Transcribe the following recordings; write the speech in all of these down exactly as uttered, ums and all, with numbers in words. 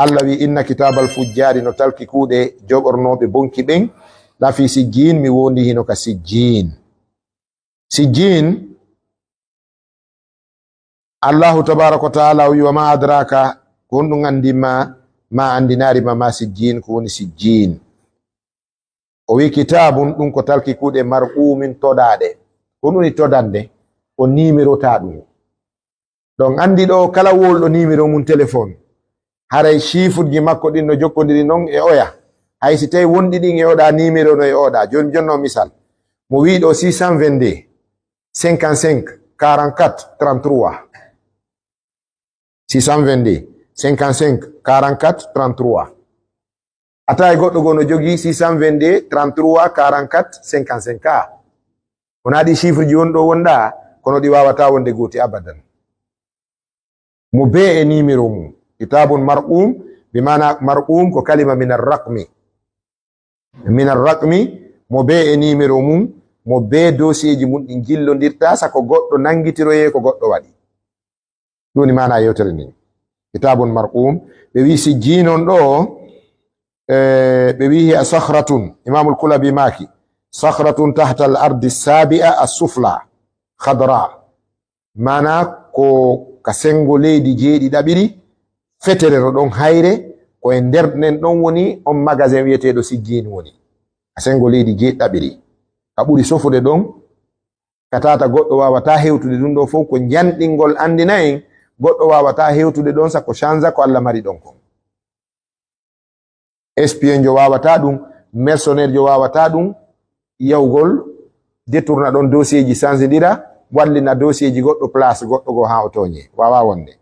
Alla wi'i, "Inna kitaabal fujjaari", no talki kuuɗe joɓornooɓe bonki ɓen, "lafii sijjiin", mi wondi hino ka sijjiin. Sijjiin, Allahu tabaaraka wa ta'aala o wi'i, "Wa maa adraaka", ko honɗun anndin ma, ma anndinaari ma, ma sijjiin, ko woni sijjiin? O wi'i, "Kitaabun", ɗun ko talki kuuɗe, "marquumin", toɗaaɗe. Ko honɗun woni toɗannde? Ko niimerotaaɗun. Ɗon anndi ɗoo, kala wowluɗo niimero mun telefon, haray chiffreji makko ɗin no jokkondiri non e oya. Hay si tawii wonɗi ɗin e oɗa niimero no e oɗa. Jooni, jooni no misal. Mo wi'i ɗoo six cent vingt-deux, cinquante-cinq, quarante-quatre, trente-trois. Six cent vingt-deux, cinquante-cinq, quarante-quatre, trente-trois. A taway goɗɗo goo no jogii six cent vingt-deux, trente-trois, quarante-quatre, cinquante-cinq ka. Wonaa ɗii chiffreji woni ɗoo wonɗa, kono ɗi waawataa wonde gooti abadan. Mo bee e niimero mum. Kitaabun marquum, bi maana marquum ko kalima min arraqmi. Min arraqmi, mo bee e niimero mum, mo bee doosieji mum ɗi njillondirta, sako goɗɗo nanngitiroyee ko goɗɗo waɗi. Ɗun woni maana yewtere nden. Kitaabun marquum, ɓe wi'i sijjiin on ɗoo, eh, ɓe wi'i hiya sakhratun, Imaamul Kulabi maaki, "Sakhratun tahta al ardi sabi'a as-sufla, khadra." Maana ko ka senngo leydi jeeɗiɗaɓiri, fetere no ɗon hayre, ko e nder nden ɗon woni on magasin wi'eteeɗo sijjiin woni. Ka senngo leydi jeeɗiɗaɓiri, ka ɓuri sofude ɗon, ka tata goɗɗo waawataa hewtude ɗun ɗoo fow, ko njanɗingol anndina en, goɗɗo waawataa hewtude ɗon, sako change ko Alla mari ɗon kon. Espion jo waawataa ɗun, mercenaire jo waawataa ɗun, yawgol, détourna ɗon dossier ji, change ndira, wallina dossier ji goɗɗo place goɗɗo goo haa o tooñe. Waawaa wonde.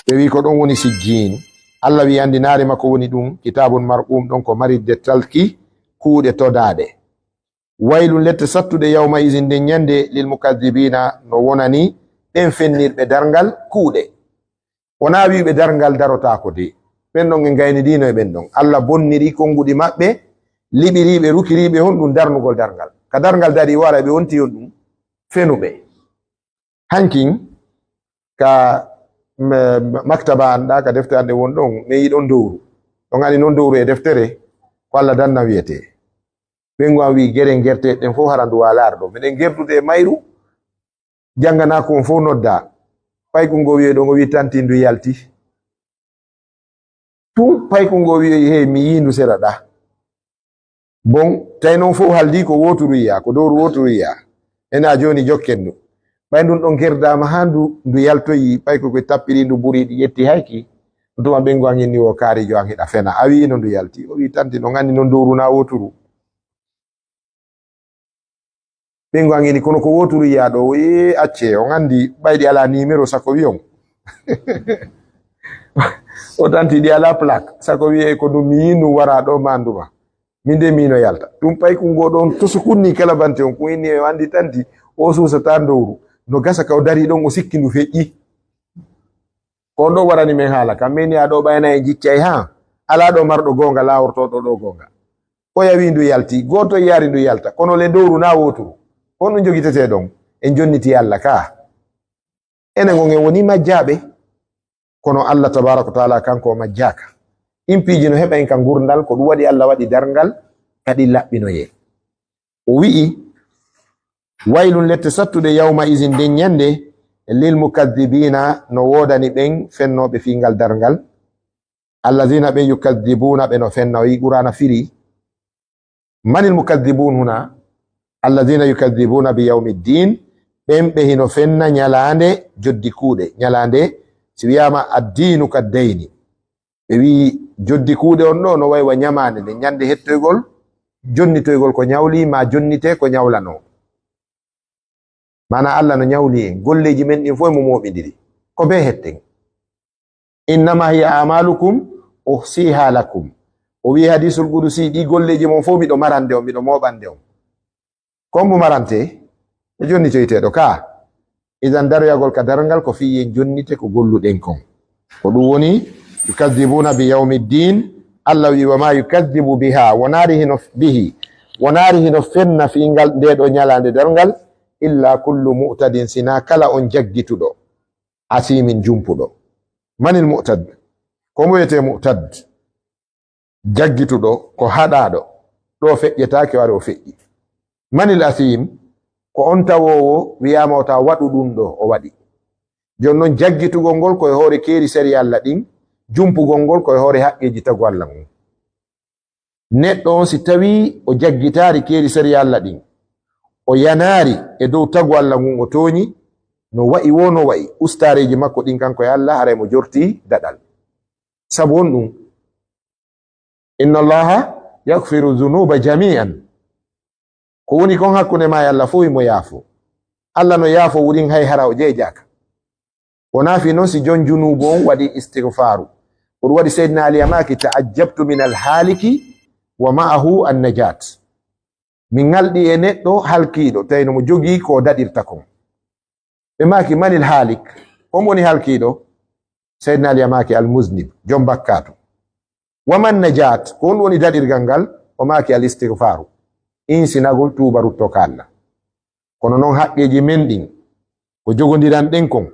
Ɓe wi'i ko ɗon woni sijjiin. Alla wi'i anndinaare makko woni ɗun, kitaabun marquum, ɗon ko marirde talki, kuuɗe todaaɗe. Waylun, lette sattuɗe, yawma izin, nden ɲande, lil mukaddibiina, no wonani ɓen fennirɓe darngal kuuɗe. Wonaa wi'uɓe darngal darotaako de. Ɓen ɗon en gaynidiino e ɓen ɗon. Alla bonniri konnguɗi maɓɓe, liɓiriiɓe, rukiriiɓe honɗun darnugol darngal. Ka darngal darii wara ɓe wonti honɗun? Fenuɓe. Hankin ka, m-, maktaba an ɗa, ka defte an ɗen won ɗon, mi yi'i ɗon dowru. Ɗon ani non dowru e deftere, ko Alla danna wi'etee. Ɓen goo an wi'i geren gerteeɗe ɗen fow hara ndu waalaare ɗoo. Miɗen gerdude e mayru, jannganaaku on fow noddaa. Paykun goo wi'oy ɗon, o wi'i tanti ndu yalti. Tun paykun goo wi'oy, "Hey, mi yi'i ndu sera ɗa." Bon, tawi non fow haldii ko wooturu yi'aa, ko dowru wooturu yi'aa. Ena jooni jokken ndu. Ɓay ndun ɗon gerdaama haa ndu, ndu yaltoyi, payko ko tappiri ndu buri, ɗi ƴetti hayki. Ɗun tuma ɓen goo an inni wo kaarijo an hiɗa fena. A wi'i no ndu yalti. O wi'i tanti non anndi non dowru naa wooturu. Ɓen goo an inni, "Kono ko wooturu yi'aa ɗoo?" O wi'i, "Ee, accee, on anndi ɓay ɗi alaa niimero, sako wi'on." O tanti ɗi alaa plaque, sako wi'ee ko ndu mi yi'i ndu waraa ɗoo maa ndu maa. Min de miino yalta. Ɗun paykun goo ɗon to sukunni kala bante on, kun inni o anndi tanti, o suusataa dowru. No gasa ka o darii ɗon, o sikki ndu feƴƴi. Ko on ɗon warani men haala, kam men ni a ɗoo ɓayna en jiccay haa. Alaa ɗoo marɗo goonga, laawortooɗo ɗoo goonga. Oya wi'i ndu yalti, gooto yi'aali ndu yalta, kono le dowru naa wooturu. Honɗun jogitetee ɗon? En jonnitii Alla kaa. Enen on en wonii majjaaɓe. Kono Alla tabaaraka wa ta'aala kanko o majjaaka. Ɗin piiji no heɓa en ka ngurndan, ko ɗun waɗi Alla waɗi darngal, kadi laɓɓinoyee. O wi'i, "Waylun, lette sattuɗe, yawma izin, nden ɲande, lil mukaddibiina, no woodani ɓen fennooɓe fii ngal darngal, allaziina, ɓe, yukaddibuuna, ɓe no fenna." O wi'i Qur'aana firi, "Manil mukaddibuun huna?" "Allaziina yukaddibuuna bi yawmi ddiin," ɓen ɓe hino fenna ɲalaande joddi kuuɗe. Ɲalaande, si wi'aama addiinu ka dayni, ɓe wi'i joddi kuuɗe on ɗoo no way wa ɲamaande nden, ɲande hettoygol, jonnitoygol ko ɲawli, maa jonnitee ko ɲawlanoo. Maanaa Alla no ɲawli en, golleeji men ɗin fow e mo mooɓindiri. Ko bee hetten. "Innama hiya amalukum uhsiha lakum." O wi'i hadiisul qudusi, "Ɗii golleeji mon fow miɗo marande on, miɗo mooɓande on." Ko hombo marante? E jonnitoyteeɗo ka. Idan daroyagol ka darngal ko fii yen jonnite ko golluɗen kon. Ko ɗun woni, yukaddibuuna bi yawmi ddiin. Alla wi'i, "Wa maa yukaddibu biha", wonaari hino f-, bihi, wonaari hino fenna fii ngal, ndee ɗoo ɲalaande darngal, "illa kullu mu'tadin", sinaa kala on jaggituɗo, "asiimin", jumpuɗo. Manil mu'tad? Ko mo wiyetee mu'tad, jaggituɗo, ko haɗaaɗo, ɗo feƴƴetaake, o ari o feƴƴi. Manil asiim? Ko on tawoowo wi'aama o taa waɗu ɗun ɗoo, o waɗi. Jooni non, jaggitugol ngol ko e hoore keeri sariya Alla ɗin, jumpugol ngol ko e hoore haqqeeji tagu Alla ngun. Neɗɗo on, si tawii o jaggitaali keeri sariya Alla ɗin, o yanaali e dow tagu Alla ngun, o tooñi, no wa'i woo no wa'i, ustaareeji makko ɗin kanko e Alla, haray mo jortii daɗal. Sabu honɗun? Inna Allaha yaghfiru dhunuba jami'an. Ko woni kon hakkunde maa e Alla fow, himo yaafoo. Alla no yaafoo wurin, hay hara o jeejaaka. Wonaa fii non si jon junuubu on waɗii istighfaaru. Ko ɗun waɗi Seydina Ali maaki, "Ta'ajjabtu min al-haaliki wa ma'ahu an-najaat." Mi ŋalɗi e neɗɗo halkiiɗo, tawi no mo jogii ko daɗirta kon. Ɓe maaki, "Manil haalik?" On woni halkiiɗo? Seydina Ali maaki, "Al-muznib, jon bakkaatu." "Wa man najaat?" Ko honɗun woni daɗirgal ngal? O maaki, "Al-istighfaaru." Insinagol, tuuba, ruttoo ka Alla. Kono non haqqeeji men ɗin, ko jogondiranɗen kon,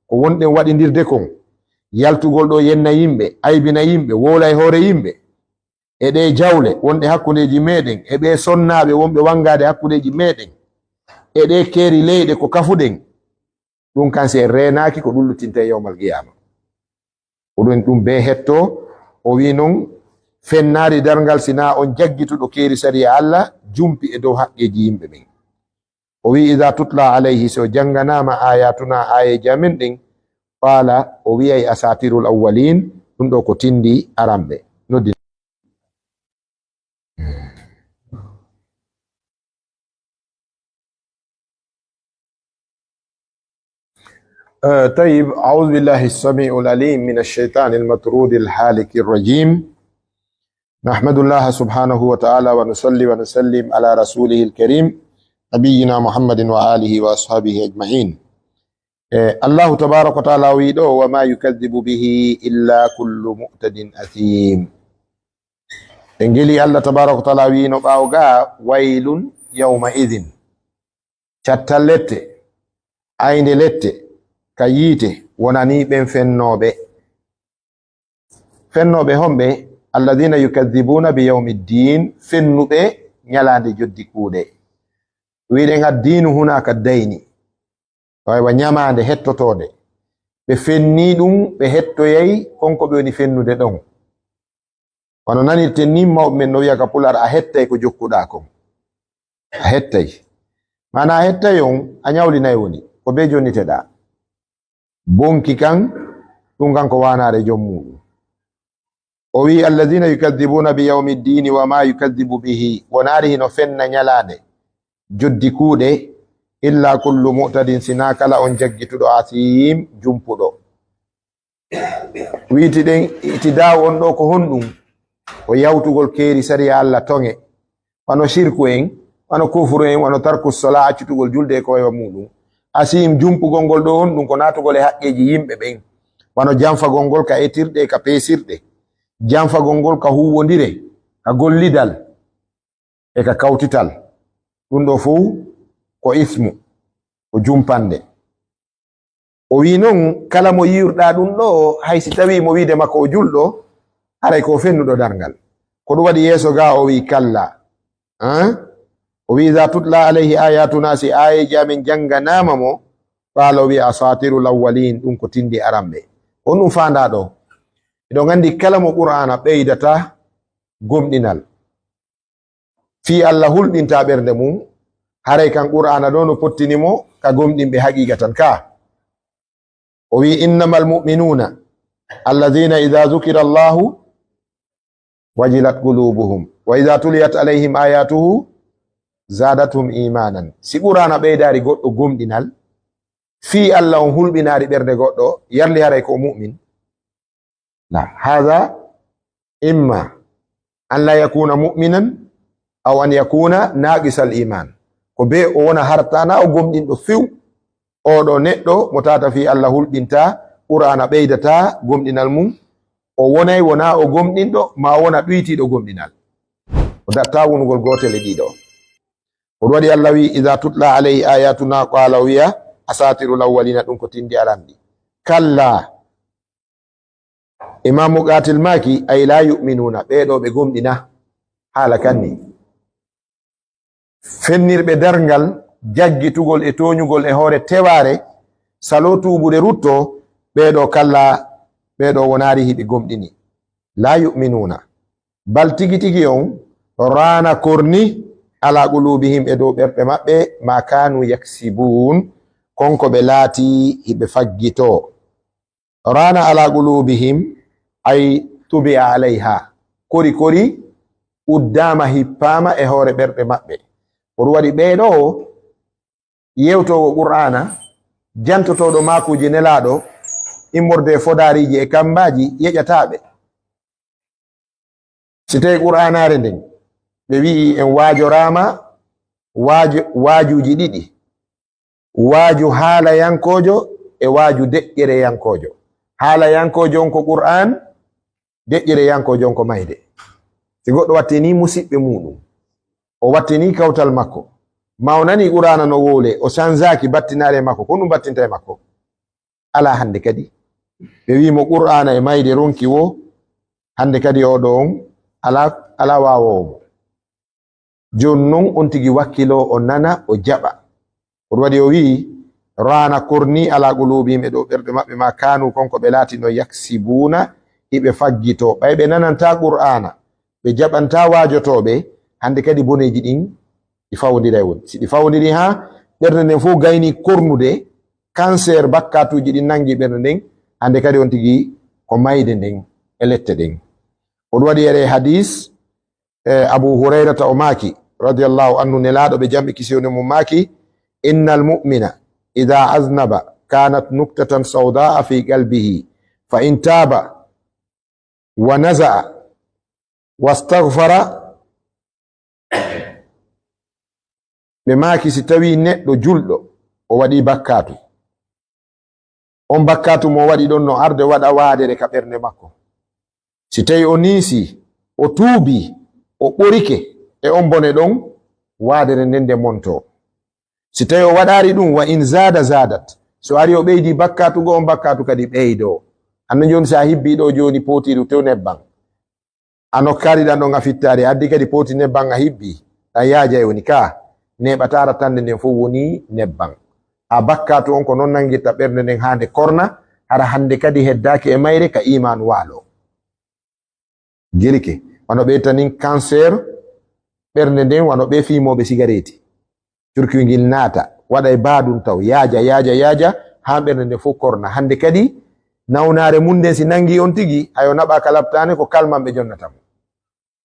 ko wonɗen waɗindirde kon, yaltugol ɗoo yenna yimɓe, aybina yimɓe, wowla e hoore yimɓe, e ɗee jawle wonɗe hakkundeeji meɗen, e ɓee sonnaaɓe wonɓe wangaade hakkundeeji meɗen, e ɗee keeri leyɗe ko kafuɗen, ɗun kan si en reenaaki ko ɗun luttinta en yawmal qiyaama. Ko ɗun ɗun bee hettoo, o wi'i non, fennaali darngal sinaa on jaggituɗo keeri sariya Alla, jumpi e dow haqqeeji yimɓe ɓen. O wi'i, "Iza tutla alayhi", si o jannganaama aayatuna, aayeeji amen ɗin, qaala, o wi'ay, "Asaatirul awwaliin, ɗun ɗoo ko tinndi aranɓe." Noddi. آه، طيب، أعوذ بالله السميع العليم من الشيطان المطرود الهالك الرجيم. نحمد الله سبحانه وتعالى ونصلي ونسلم على رسوله الكريم نبينا محمد وآله وأصحابه أجمعين. Eh, Allahu tabaaraka wa ta'aala wi'i ɗoo, "Wa maa yukaddibu bihi illa kullu mu'tadin asiim." En ngelii, Allah tabaaraka wa ta'aala wi'ino ɓaawo gaa, "Waylun yawma idin." Cattal lette, aynde lette, ka yiite wonanii ɓen fennooɓe. Fennooɓe honɓe? "Alladina yukaddibuuna bi yawmi ddiin", fennuɓe ñalaande joddi kuuɗe. Wi'ɗen addiinu hunaaka dayni. Aywa, ñamaande hettotoonde. Ɓe fennii ɗun, ɓe hettoyay kon ko ɓe woni fennude ɗon. Wano nanirten nii, mawɓe men no wi'a ka Pulaar, "A hettay ko jokkuɗaa kon." A hettay. Maanaa a hettay on, a ñawlinay woni. Ko bee jonniteɗaa. Bonki kan, ɗun kan ko waanaare jom muuɗun. O wi'i, "Alladina yukaddibuuna bi yawmi ddiini wa maa yukaddibu bihi", wonaali hino fenna ñalaande joddi kuuɗe, "illa kullu mu'tadin", sinaa kala on jaggituɗo, "asiim", jumpuɗo. Wi'iti ɗen, itidaawu on ɗoo ko honɗun? Ko yawtugol keeri sariya Allah toŋe. Wano shirku en, wano kufru en, wano tarku sola, accitugol julde e ko waywa muuɗun. Asiim, jumpugol ngol ɗoo honɗun? Ko naatugol e haqqeeji yimɓe ɓen. Wano janfagol ngol ka etirɗe, ka peesirɗe. Janfagol ngol ka huuwondire, ka gollidal, e ka kawtital. Ɗun ɗoo fow ko ismu, ko jumpande. O wi'i non, kala mo yi'irɗaa ɗun ɗoo, hay si tawii mo wi'ude makko o julɗo, haray ko o fennuɗo darngal. Ko ɗun waɗi yeeso gaa o wi'i, "Kalla." An? O wi'i, "Iza tutla alayhi ayatuna", si aayeeji amen jannganaama mo, qaala, o wi'a, "Asatirul awwalin, ɗun ko tinndi aranɓe." Honɗun faandaa ɗoo? Hiɗon anndi kala mo Qur'aana ɓeydata gomɗinal, fii Allah hulɓinta ɓernde mun, haray kan Qur'aana ɗoo no pottini mo ka gomɗinɓe haqiiqatan ka. O wi'i, "Innamal mu'minuna alladhina idha dhukira Allahu wajilat qulubuhum, wa idha tuliyat alayhim ayatuhu zadatuhum imanan." Si Qur'aana ɓeydaali goɗɗo gomɗinal, fii Allah on hulɓinaali ɓernde goɗɗo, yarli haray ko o mu'min. La, hadha imma an la yakuna mu'minan aw an yakuna naqisal iman. Ko bee o wona hartaana o gomɗinɗo few. Oo ɗoo neɗɗo mo tata fii Allah hulɓinta, Qur'aana ɓeydata gomɗinal mun, o wonay wonaa o gomɗinɗo, maa o wona ɗuytiiɗo gomɗinal. O daɗtaa wonugol gootel e ɗii ɗoo. Ko ɗun waɗi Allah wi'i, "Iza tutla alayhi ayatuna qala", o wi'a, "Asatirul awwalina, ɗun ko tinndi aranɗi." Kalla. Imaamu Qaatil maaki, ay laa yu'minuuna, ɓee ɗoo ɓe gomɗinaa. Haala kan nii. Fennirɓe darngal, jaggitugol e tooñugol e hoore tewaare, saloo tuubude ruttoo, ɓee ɗoo kallaa, ɓee ɗoo wonaali hiɓe gomɗini. Laa yu'minuuna. Bal tigi tigi on, raana korni, alaa quluubihim e dow ɓerɗe maɓɓe, maa kaanuu yaksibuun, kon ko ɓe laatii hiɓe faggitoo. Raana alaa quluubihim, ay tubi'a alayhaa. Kori kori uddaama hippaama e hoore ɓerɗe maɓɓe. Ko ɗum waɗi ɓee ɗoo yewtoowo Qur'aana, jantotooɗo maakuuji Nelaaɗo, immorde e fodaariiji e kammbaaji, yeƴataa ɓe. Si tawii Qur'aanaare nden, ɓe wi'i en waajoraama waaju-, waajuuji ɗiɗi, waaju haalayankoojo e waaju deƴƴereyankoojo. Haalayankoojo on ko Qur'aan, deƴƴereyankoojo on ko mayde. Si goɗɗo wattinii musiɓɓe muuɗum, o wattinii kawtal makko, maa o nanii Qur'aana no wowlee, o sanzaaki battinaare makko, ko ɗum battinta e makko? Alaa hannde kadi. Ɓe wi'i mo Qur'aana e mayde ronki woo, hannde kadi oo ɗoo on alaa, alaa waawoowo mo. Jooni non on tigi wakkiloo, o nana, o jaɓa. Ko ɗum waɗi o wi'i, raana korni alaa quluubihim e dow ɓerɗe maɓɓe maa kaanuu kon ko ɓe laatinoo yaksibuuna, hiɓe faggitoo. Ɓay ɓe nanantaa Qur'aana, ɓe jaɓantaa waajotooɓe, hannde kadi boneeji ɗin ɗi fawondiray woni. Si ɗi fawondirii haa ɓernde nden fow gaynii kornude, kanseer bakkaatuuji ɗin nanngi ɓernde nden, hannde kadi on tigi ko mayde nden e lette ɗen. Ko ɗum waɗi e hadiis, e Abu Hurayrata o maaki, radiyallahu anhu, Nelaaɗo ɓe jam e kisiyee woni e mum maaki, innal mu'mina idaa aznaba kaanat nuktatan sawdaa fi qalbihi, fa in taaba wa naza'a wastaghfara. Ɓe maaki, si tawii neɗɗo julɗo, o waɗii bakkaatu, on bakkaatu mo o waɗi ɗon no arde waɗa waadere ka ɓernde makko. Si tawii o niisii, o tuubii, o ɓorike e on bone ɗon, waadere nden nde montoo. Si tawii o waɗaari ɗum, wa in zaada zaadat, si o arii o ɓeydii bakkaatu goo, on bakkaatu kadi ɓeydoo. Anno jooni, si a hibbii ɗoo jooni pootiiru tew nebban, a nokkaali ɗan ɗon a fittaari, a addii kadi pooti nebban a hibbii, ɗan yaajay woni ka, neeɓataara tannde nden fow wonii nebban. A bakkaatu on ko non nanngirta ɓernde nden haa nde korna, hara hannde kadi heddaaki e mayre ka iimaanu waaloo. Gelike, wano ɓe tanin kanseer ɓernde nden, wano ɓe fiimooɓe sigareeti. Curkuyngil naata, waɗa e baadun taw, yaaja, yaaja, yaaja, haa ɓernde nden fow korna. Hannde kadi, nawnaare mun nden si nanngii on tigi, ayo naɓa ka laɓtaane, ko kalman ɓe jonnata mo.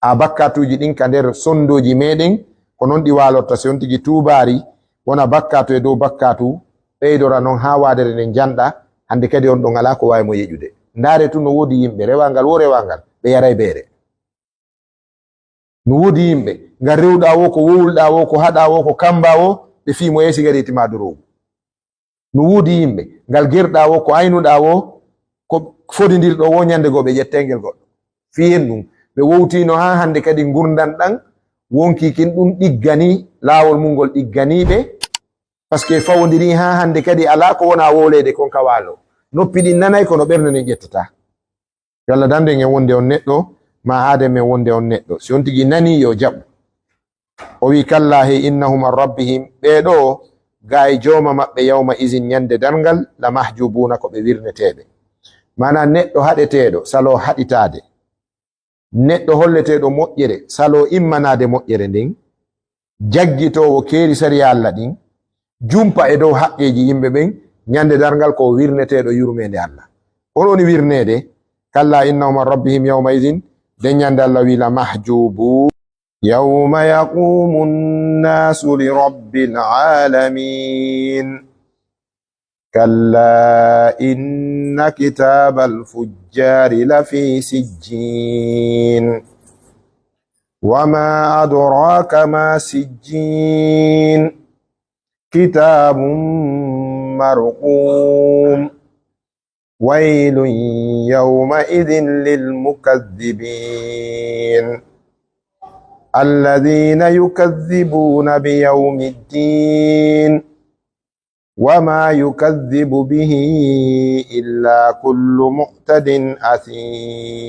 A bakkaatuuji ɗin ka nder sonndooji meɗen, ko non ɗi waalorta. Si on tigi tuubaari, wona bakkaatu e dow bakkaatu, ɓeydora non haa waadere nden janɗa, hannde kadi on ɗon alaa ko waawi mo yeƴude. Ndaare tun no woodi yimɓe, rewaangal woo rewaangal, ɓe yaray beere. No woodi yimɓe, ngal rewɗaa woo, ko wowluɗaa woo, ko haɗaa woo, ko kammbaa woo, ɓe fii mo e sigareeti maa doroogu. No woodi yimɓe, ngal gerɗaa woo, ko aynuɗaa woo, ko fodindirɗo woo, ñande goo ɓe ƴettay ngel goɗɗo. Fii en ɗum, ɓe wowtiino haa hannde kadi ngurndan ɗan wonkii kin ɗum ɗigganii, laawol mun ngol ɗigganii ɓe, parce que fawondirii haa hannde kadi alaa ko wonaa wowleede kon ka waalo. Noppi ɗin nanay, kono ɓernde nden ƴettataa. Yo Allah dandu en e wonde on neɗɗo, maa aaden men wonde on neɗɗo. Si on tigi nanii, yo jaɓu. O wi'i, "Kallaa, hey, innahum an rabbihim, ɓee ɗoo, gaa e jooma maɓɓe, yawma izin, ñande darngal, la mahjubuuna, ko ɓe wirneteeɓe." Maanaa, neɗɗo haɗeteeɗo, saloo haɗitaade. Neɗɗo holleteeɗo moƴƴere, saloo immanaade moƴƴere nden. Jaggitoowo keeri sariya Alla ɗin, jumpa e dow haqqeeji yimɓe ɓen, ñande darngal ko o wirneteeɗo yurmeende Alla. On woni wirneede, "Kallaa innahum an rabbihim yawma idin", nden ñande Alla wi'i, "La mahjubuun." Yawma yaqumu nnaasu li rabbil aalamiin. Kallaa inna kitaabal fujjaari lafii sijjiin. Wa maa adraaka maa sijjiin. Kitaabun marquum. Waylun yawma idin lil mukaddibiin. Alladiina yukaddibuuna bi yawmi ddiin. وما يكذب به إلا كل معتد أثيم.